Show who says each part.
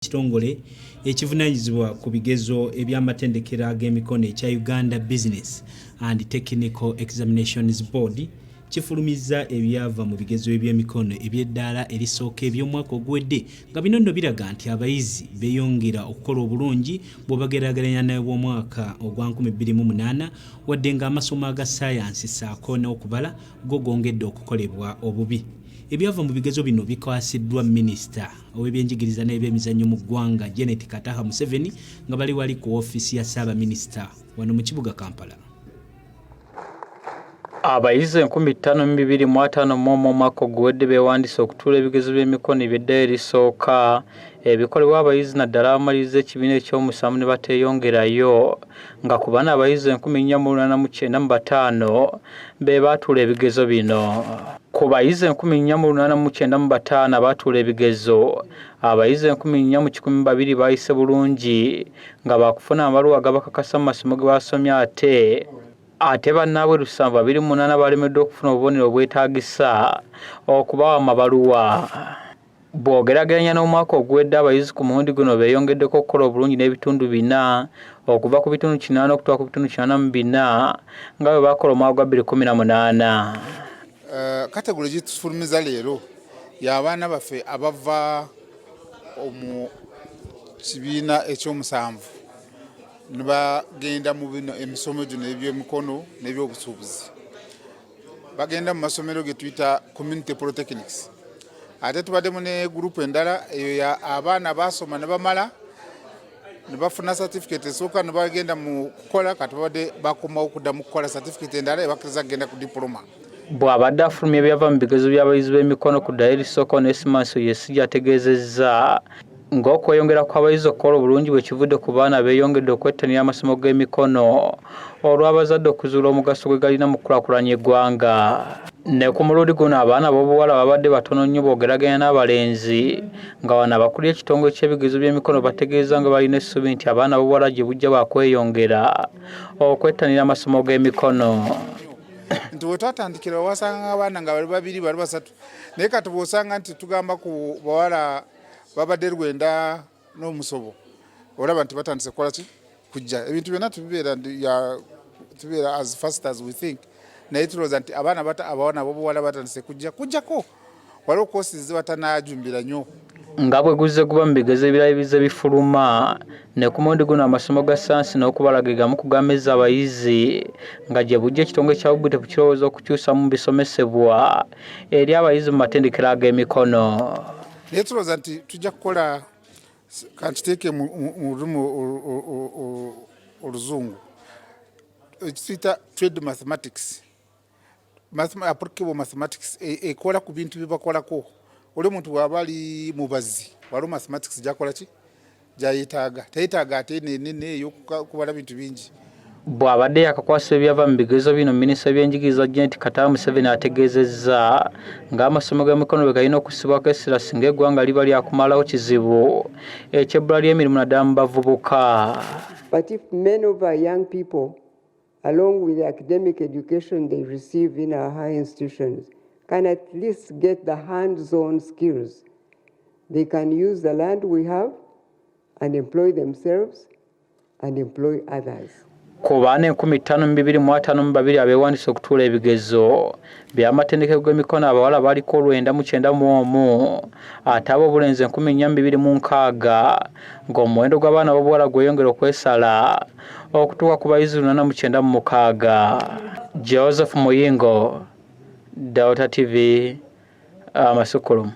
Speaker 1: Ekitongole ekivunaanyizibwa ku bigezo eby'amatendekero ag'emikono ekya Uganda Business and Technical Examinations Board kifulumizza ebyava mu bigezo eby'emikono eby'eddaala erisooka eby'omwaka oguwedde, nga bino nno biraga nti abayizi beeyongera okukola obulungi bw'obageraageranya n'obw'omwaka ogwa 2008, wadde ng'amasomo aga ssaayansi ssaako n'okubala go gongedde okukolebwa obubi. Ebyava mu bigezo bino bikwasiddwa minisita ow'ebyenjigiriza n'ebyemizannyo mu ggwanga, Janet Kataha Museveni, nga bali wali ku ofiisi ya ssaabaminisita wano mu kibuga Kampala.
Speaker 2: Abayizi 5251 omwaka oguwedde beewandiise okutuula ebigezo by'emikono eby'eddayo erisooka ebikolebwa abayizi, naddala abamaliriza ekibiina ekyomusanvu ne bateeyongerayo, nga ku bano abayizi 4895 be baatuula ebigezo bino. Ku bayizi 4895 abaatuula ebigezo, abayizi 4102 baayise bulungi nga baakufuna amabaluwa agabakakasa mu masomo ge basomye, ate bannaabwe 728 balemeddwa okufuna obubonero obwetaagisa okubawa amabaluwa. Bw'ogeraageranya n'omwaka oguwedde, abayizi ku mulundi guno beeyongeddeko okukola obulungi n'ebitundu 4, okuva ku bitundu 80 okutuuka ku bitundu 84 nga bwe baakola omwaka gwa 2018.
Speaker 3: Category gitufulumiza leero y'abaana baffe abava mu kibiina ekyomusanvu ne bagenda mu bino emisomo gino ebyemikono n'ebyobusuubuzi, bagenda mu masomero ge tuyita community polytechnics. Ate tubaddemu ne group endala, eyo ya abaana basoma ne bamala ne bafuna certificate esooka ne bagenda mu kukola. Kati babadde bakomawo okuddamu kukola certificate endala ebakkiriza kugenda ku diploma.
Speaker 2: Bw'abadde afulumya ebyava mu bigezo by'abayizi b'emikono ku ddala erisooka, Onesmus Oyesigye ategeezezza ng'okweyongera kw'abayizi okukola obulungi bwe kivudde ku baana beeyongedde okwettanira amasomo g'emikono olw'abazadde okuzuula omugaso gwe galina mu kukulaakulanya eggwanga. Ne ku mulundi guno abaana ab'obuwala babadde batono nnyo bw'ogeraganya n'abalenzi, nga wano abakulira ekitongole ky'ebigezo by'emikono bategeeza nga balina essuubi nti abaana ab'obuwala gye bujja bwakweyongera okwettanira amasomo g'emikono.
Speaker 3: Nti we twatandikira wasanga abaana nga bali babiri, bali basatu, naye kati bw'osanga nti tugamba ku bawala babadde 90 n'omusobo, olaba nti batandise kukola ki, kujja. Ebintu byonna tubibeera tubeera as fast as we think, naye tulowooza nti abaana abawana ab'obuwala batandise kujja kujjako, waliwo courses zibatanajumbira nnyo.
Speaker 2: Nga bwe guzze guba mu bigezo ebirala ebizze bifuluma, ne ku mulundi guno amasomo ga ssaayansi n'okubala ge gamu ku gamezza abayizi, nga gye bujja ekitongole kya UBTEB kirowooza okukyusa mu bisomesebwa eri abayizi mu matendekero ag'emikono.
Speaker 3: Naye tulowooza nti tujja kukola, kankiteeke mu lulimi Oluzungu, ekituyita trade mathematics, applicable mathematics, ekola ku bintu byebakolako. Oli omuntu bw'aba ali mubazi, waliwo mathematics gyakola ki, gyayetaaga, tayetaaga ate nenene ey'okubala bintu bingi.
Speaker 2: Bw'abadde yakakwasa ebyava mu bigezo bino, minisita w'ebyenjigiriza Janet Kataha Museveni ategeezezza ng'amasomo g'emikono bwe galina okussibwako essira singa eggwanga liba lyakumalawo kizibu eky'ebbula ly'emirimu, naddala mu bavubuka.
Speaker 4: But if many of our young people, along with the academic education they receive in our higher institutions, can at least get the hands-on skills, they can use the land we have and employ themselves and employ others.
Speaker 2: Ku baana 5252 abeewandiisa okutuula ebigezo by'amatendekero g'emikono, abawala baliko 991, ate ab'obulenzi 4260, ng'omuwendo gw'abaana b'obuwala gweyongera okwesala okutuuka ku bayizi 896. Joseph Muyingo, Delta TV, amasukulumu.